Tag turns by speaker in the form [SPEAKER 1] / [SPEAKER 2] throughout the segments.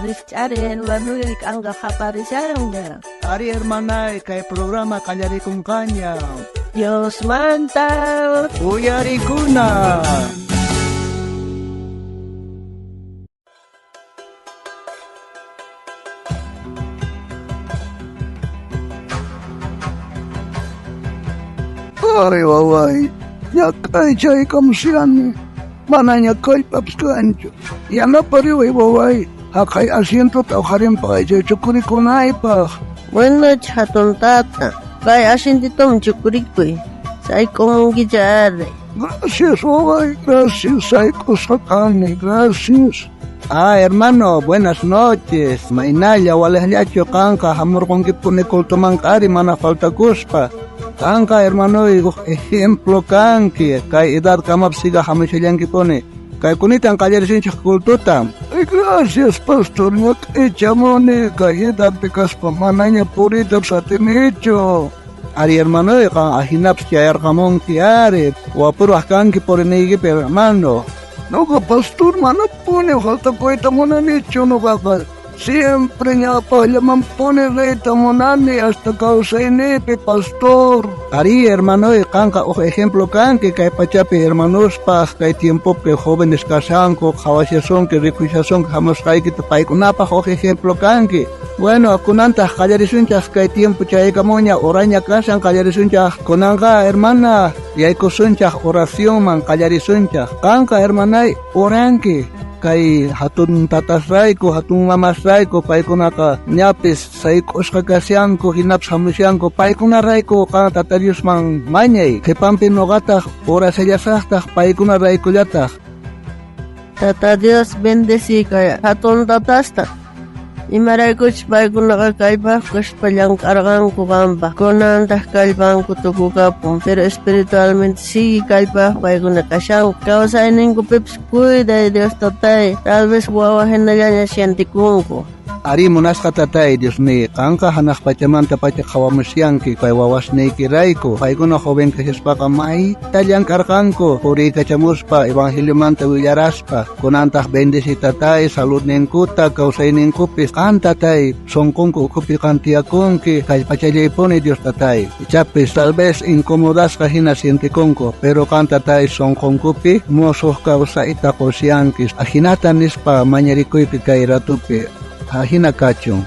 [SPEAKER 1] Rijch'ari hermanoy, k'anqa qaparishanña.
[SPEAKER 2] Ari hermanay, kay programa qallarikunqaña.
[SPEAKER 1] Diosmanta
[SPEAKER 2] Uyarikuna. Ay, waway, ñak'aychaykamushani, manaña kallpapis kanchu. Yanapariway, waway, haqay asientota uqharinpaqay chay chukurikunaypaq.
[SPEAKER 1] Buenas noches, hatun tata. Kay asientitoman chukurikuy. Sayk'umunkicha ari.
[SPEAKER 2] Gracias, waway, gracias, sayk'usqa kani, gracias. Ah, hermano, buenas noches. Maynalla, walejllachu qanqa hamurqunkipuni cultomanqa ari mana faltakuspa. Qanqa, hermanoy, uj ejemplo kanki. Kay edad kamapis siga hamushallankipuni. Kay kunitan qallarisinchik cultuta. Ay, gracias, pastor. Ñak'ichamuni kay edadpi kaspa manaña puriyta atinichu. Ari, hermanoy, qan ajinapis chayarqamunki ari. Wapuraj kanki puriniykipi, hermano. Noqa, pastor, manapuni faltakuyta munanichu noqaqa. Siempre ñawpaqllamanpuni riyta munani hasta kawsayniypi, pastor. Ari, hermanoy, qanqa uj ejemplo kanki kay pachapi hermanospaj, kay tiempopi jóvenes kashanku, qhawashasunki, rikushasunki hamusqaykita paykunapaj uj ejemplo kanki. Bueno, kunantaq qallarisunchaq kay tiempo chaykamuña, horaña kashan qallarisunchaq. Kunanqa, hermana, yaykusunchaq oracionman qallarisunchaq. Qanqa, hermanay, oranki. Kay hatun tatasrayku, hatun mamasrayku, paykunaqa ñapis sayk'usqa kashanku, hinapis hamushanku, paykunarayku qan Tata Diosman mañay. Qhipanpi noqataq orashallasaqtaq paykunaraykullataq.
[SPEAKER 1] Tata Dios bendeci kay hatun tatasta. Imaraykuchus paykunaqa kallpaj kaspa llank'arqanku qanpaj. Kunantaq kallpanku tukukapun, pero espiritualmente sigue kallpaj paykuna kashanku. Kawsayninkupipis cuiday Dios tatay, tal vez wawa hinallaña sientikunku.
[SPEAKER 2] Ari munasqa tatay Dios ni, qanqa hanaq pachamanta pacha qhawamusyanki kay wawasniykirayku. Paykuna joven kashaspaqa mayta llank'arqanku puriykachamuspa evangeliomanta willaraspa. Kunantaq bendeci tatay saludninkuta kawsayninkupis qan tatay sunqunku ukhupi qan tiyakunki kallpachallaypuni Dios tatay. Ichapis tal vez incomodasqa hina sientikunku, pero qan tatay sunqunkupi musuq kawsayta qusyanki. Ajinata nispa mañarikuypi kay ratupi. Ajina kachun.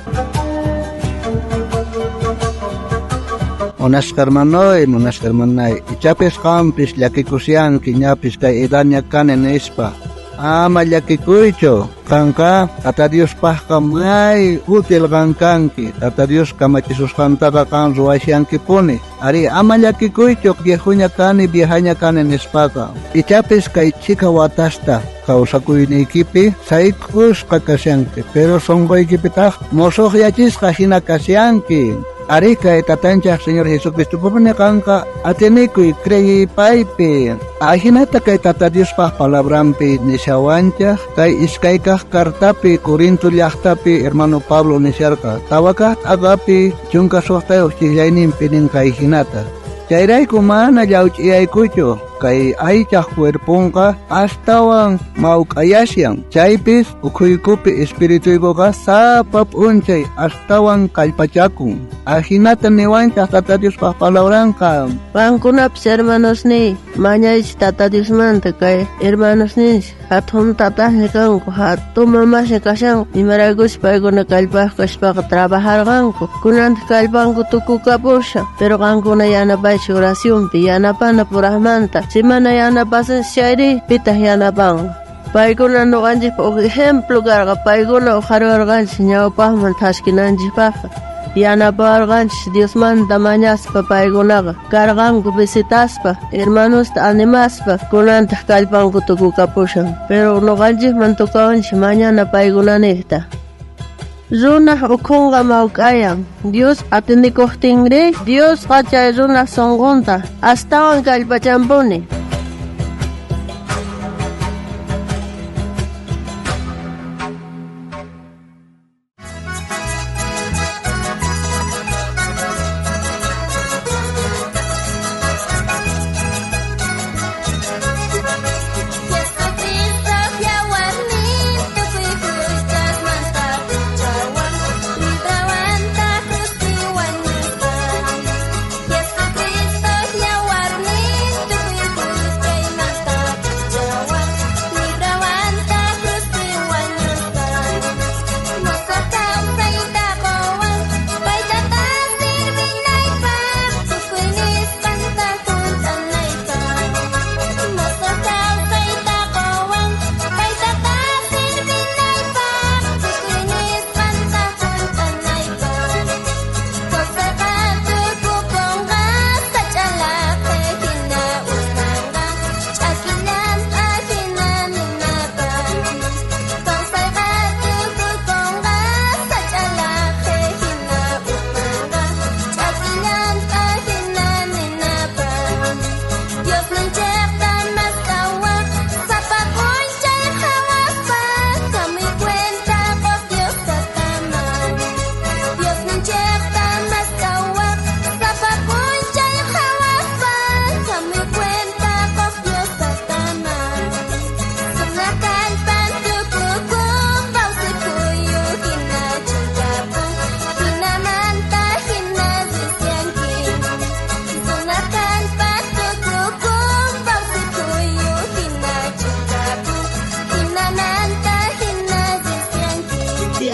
[SPEAKER 2] Munasqa hermanoy, munasqa hermanay, ichapis qampis llakikusyanki ñapis kay edadña kani nispa. Ama llakikuychu, qanqa Tata Diospajqa may útil qan kanki. Tata Dios kamachisusqantaqa qan ruwashankipuni. Ari, ama llakikuychu, viejuña kani, viejaña kani nispaqa. Ichapis kay chika watasta kawsakuyniykipi sayk'usqa kashanki, pero sunquykipitaq musuqyachisqa hina kashanki. Ari kay tatanchaj Señor Jesucristopuni qanqa atinikuy creyi paypi. Ajinata kay Tata Diospaj palabranpi nishawanchaj, kay iskaykaj cartapi Corinto llaqtapi hermano Pablo nisharqa. Tawakaj t'aqapi 16 chillayninpi nin kay hinata. Chayrayku mana llawch'iyaykuchu, kay aychaj cuerponqa astawan mawk'ayashan. Chaypis ukhuykupi espirituykuqa sapa p'unchay astawan kallpachakun. Ajinata niwanchaj Tata Diospaj palabranqa.
[SPEAKER 1] Qankunapis hermanosniy, mañaychis Tata Diosmanta kay hermanosninchis hatun tatasña kanku, hatun mamasña kashanku. Imaraykuchus paykuna kallpaj kaspaqa trabajarqanku. Kunantaq kallpanku tukukapushan, pero qankuna yanapaychis oracionpi, yanapana purajmanta. Si mana yanapasunchis chayri, pitaq yanapanqa. Paykuna noqanchikpaq uj ejemplo karqa, paykuna uqhariwarqanchis ñawpaqman thaskinanchikpaqqa. Yanapawarqanchis Diosmanta mañaspa paykunaqa karqanku visitaspa, hermanosta animaspa, kunantaq kallpanku tukukapushan. Pero noqanchikman tukawanchis mañana paykunaniqta. Runaj ukhunqa mawk'ayan, Dios atinikuqtinri, Diosqa chay runaj sunqunta astawan kallpachanpuni.
[SPEAKER 3] Jesucristo yawarnin tukuy juchasmanta.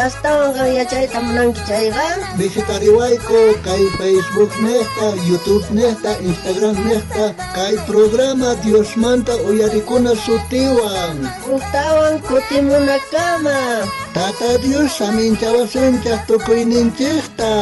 [SPEAKER 1] Astawan qan yachayta munanki chayqa,
[SPEAKER 2] Visitariwayku kay Facebook nejta, YouTube nejta, Instagram nejta, kay programa Diosmanta uyarikuna sutiwan.
[SPEAKER 1] Ujtawan kutimunakama.
[SPEAKER 2] Tata Dios saminchawasunchaj tukuyninchejta.